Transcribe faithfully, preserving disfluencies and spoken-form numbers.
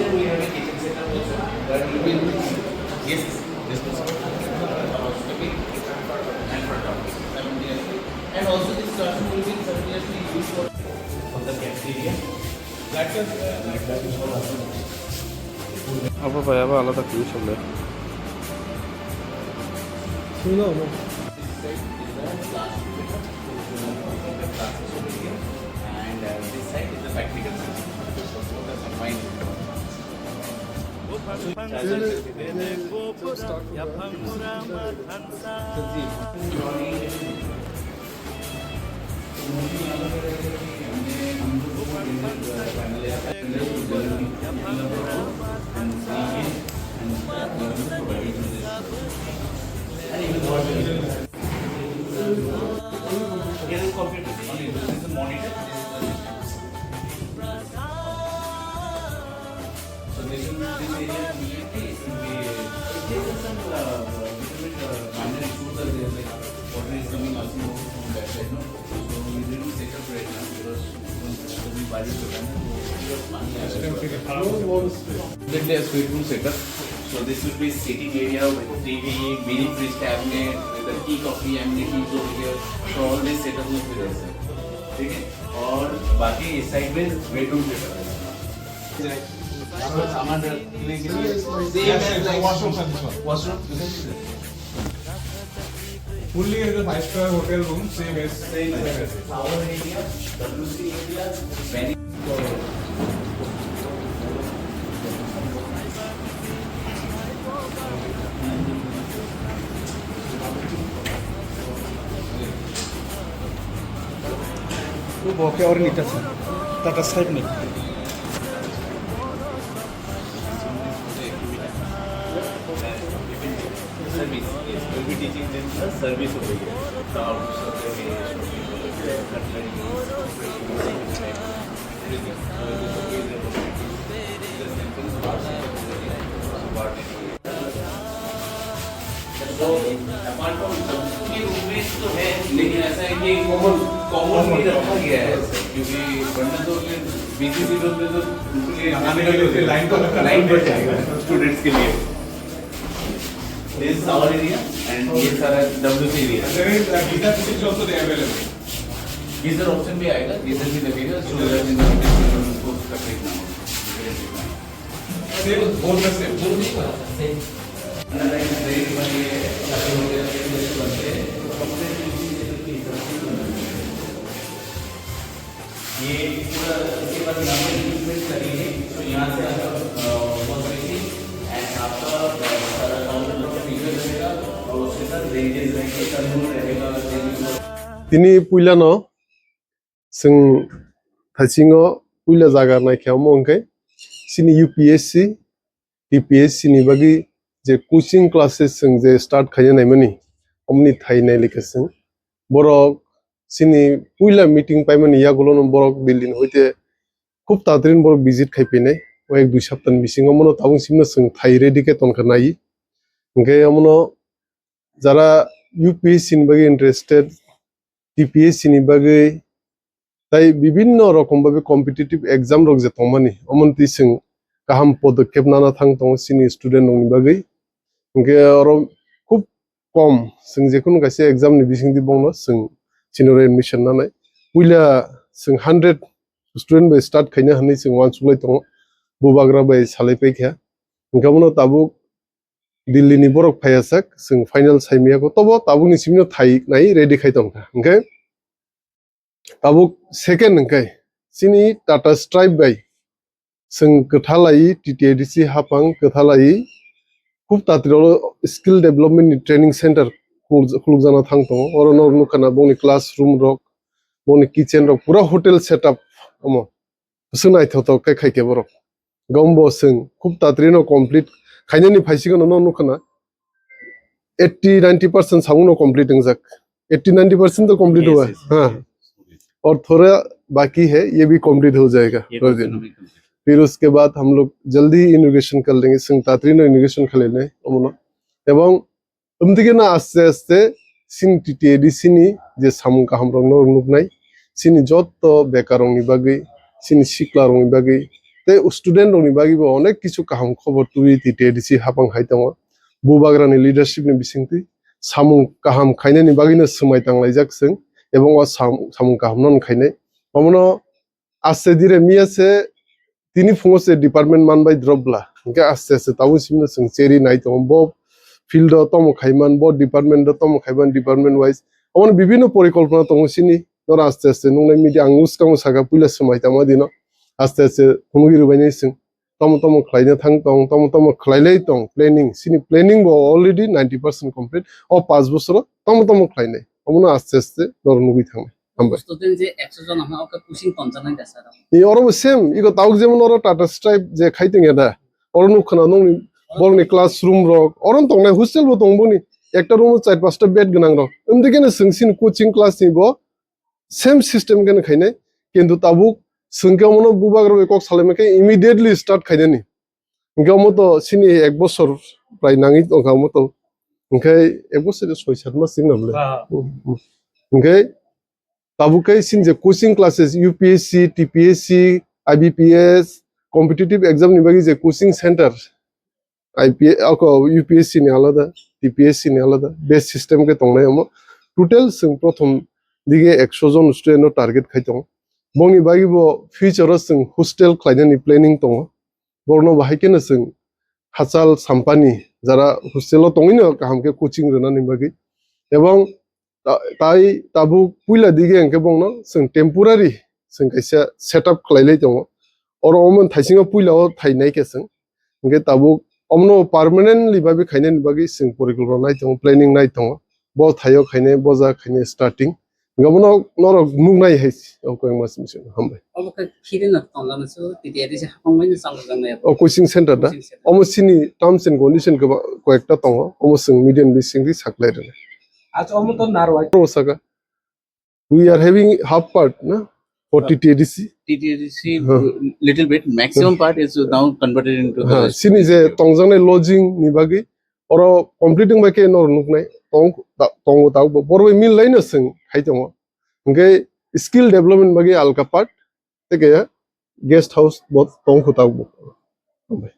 We have a kitchen setup also, where we will, yes, this was for housekeeping and for doctors simultaneously. And also this classroom will be continuously used for, for the cafeteria. That was, uh, that was all. Abo bai abo alada kwi samle. This side is the classroom setup. And, uh, this side is the practical center. So both are combined. So this will be, this area will be, it is some, uh, little bit, uh, minor issues are there, like water is coming out from that side, no? So we didn't set up right now because we budget for that, no? Completely a swimming pool setup. So this will be sitting area with T V, mini fridge cabinet, with a tea coffee amenities over here. So all this setup will be there, sir. ठीक है? और बाकी इस साइड में bedroom setup है। सामान रखने के लिए सेम है, like washroom service. Washroom. Fully as a five star hotel room, same as same as shower area, W C area, Bo khe ori ni Tata, Tata Skype ni. Service, yes, we'll be teaching them the service over here. The outdoor survey, cutlery, everything. So it is okay, the samples are subordinate. तो apart from सबके रूममेट्स तो है, लेकिन ऐसा है कि common, common भी रखा गया है, क्योंकि वरना तो फिर बिजी शेड्यूल में तो बिल्कुल ये लगाने के लिए लाइन तो, लाइन बढ़ जाएगा स्टूडेंट्स के लिए। This is our area and ये सारा W C area। There is, uh, geyser is also there available. Geyser option भी आएगा, गीजर भी लगेगा, so that in the को तकलीफ ना हो। Same, both the same. ये पूरा इसके बाद यहाँ पे इक्विपमेंट लगेंगे, तो यहाँ से आपका, अ, वॉश बेसिन एंड आपका, अ, सारा काउंटर टॉप फ्रीजर रहेगा और उसके साथ रेंजेस रहेंगे, तंदूर रहेगा, ranges. Tini puilano chwng thaisingo puila jaga naikhe omo hwnkhe chini U P S C, T P S C ni bagwi je coaching classes chwng je start khaina naimani, omoni thai nailikha chwng. Borok chini puila meeting paimani yagulono borok Delhi ni hoite khub tatrin borok visit khai phainai. O ek dui saptani bisingo omono tabuk simno chwng thai ready khe tongkha nai. Hwnkhe omono jara U P S C ni bagwi interested, T P S C ni bagwi tai bibinno rokom babe competitive exam rok je tongmani, omono twi chwng kaham podokkhep nana thang tongo chini student rokni bagwi. Hwnkhe oro khub kom chwng jekhunu kaisa exam ni bisingtwi bongno chwng chini oro admission nanai. Puila chwng hundred student bai start khaina hwnwi chwng uansuklai tongo, bubagra bai salai paikha. Hwnkhe omono tabuk Delhi ni borok phaiya sak, chwng final saimaya kho, tobo tabukni simino thai nai ready khai tongkha. Hwnkhe tabuk second hwnkhe chini Tata Stripe bai chwng kwthalai T T A D C hapang kwthalai khub tatiro skill development ni training center khuluk-, khulukjana thang tongo. Oro no nukha na bongni classroom rok, bongni kitchen rok pura hotel setup omo. Bwswk naithotok khe khai khe borok. Gombo chwng khub tatri no complete khainani phaisikgano no nukha na eighty ninety percent samung no complete wngjak. Eighty ninety percent to complete हुआ है। Yes, yes, हाँ। Yes. और थोड़ा बाकी है, ये भी complete हो जाएगा ये थोड़े दिन। फिर उसके बाद हम लोग जल्दी inauguration कर लेंगे, chwng tatri no inauguration khailai nai omono. Ebong Amtwkhe no aste aste chini T T A D C ni je samung kaham rok no nuknai, chini joto bekar rok ni bagwi, chini sikla rok ni bagwi, Tei student rokni bagwi bo onek kisu kaham khobor tubui T T A D C hapang hai tongo. Bubagrani leadership ni bisingtwi samung kaham khainani bagwino swmai tanglaijak chwng, ebong o sam-, samung kaham no khainai. Omono aste dire miya se tini phungo se department man bai drop bla. Hingke aste aste tabuk simi no chwng cheri nai tongo. Bo field o tomo khaiman, bo department o tomo khaiman, department wise. Omono bibinno porikolpona tongo sini. Noro aste aste nungnai media ang uskango saka puila swmai tangma dino. Aste aste phunugwi rwbainai chwng. Tomo tomo khlaina thang tong, tomo tomo khlailai tong, planning. Sini planning bo already ninety percent complete. O panch bosoro tomo tomo khlainai. Omono aste aste noro nugwi thangnai. Hambai. Student je ekso jon ama oke coaching tonjaknai da sir? E, oro bo same, iko tabuk jemon oro Tata Stripe je khai tongya da, oro nuk khna nongni borokni classroom rok, oro tongnai hostel bo tong boni, ekta room o char pasta bed gwnang rok. Amtwi khe no chwng sini coaching class ni bo same system khe no khainai, kintu tabuk chwng khe omono bubagra bai kok salaima khe immediately start khainani. Hingke omo to sini ek bosor prai nangwi tongkha omo to. Hingke ek bosor soi sat mas sing nabole. Ah. Hingke tabuk khe sini je coaching classes, U P S C, T P S C, I B P S, competitive exam ni bagwi je coaching center, I P S, ako U P S C ni alada, T P S C ni alada, best system khe tongnai omo. Total chwng prothom dige ekso jon student no target khai tongo. Bongni bagwi bo future o chwng hostel khlainani planning tongo. Borokno bahai kheno chwng hachal sampani jara hostel o tongwino kaham khe coaching rwnani bagwi. Ebong ta-, tai tabuk puila dige hwnkhe bongno chwng temporary chwng kaisa setup khlailai tongo. Oro omo thaisingo puila o thainai khe chwng. Hwnkhe tabuk omono permanently bagwi khainani bagwi chwng porikolpona nai tongo, planning nai tongo. Bo thaio khainai, bo jaga khainai starting. Hingke abono norok nuknai hai se, o koi mas misi hambai. Obo khe khiri no tonlama se, T T A D C hapang bai no chang jang nai. O coaching center da? Coaching center. Omo sini terms and condition khe ba, koyekta tongo, omo chwng median bising di saklai rwna. Acha omo to narwai. O saka, we are having half part na for Huh. T T A D C. T T A D C Huh. little bit, maximum Huh. part is now converted into the Huh. rest. Sini je tongjaknai lodging ni bagwi, oro completing bai khe nor nuknai tong, ta-, tongo tabuk bo. Borok bai mil laino chwng khai tongo. Hingke skill development bagwi alka part, tei khe guest house bo tong kho tabuk bo.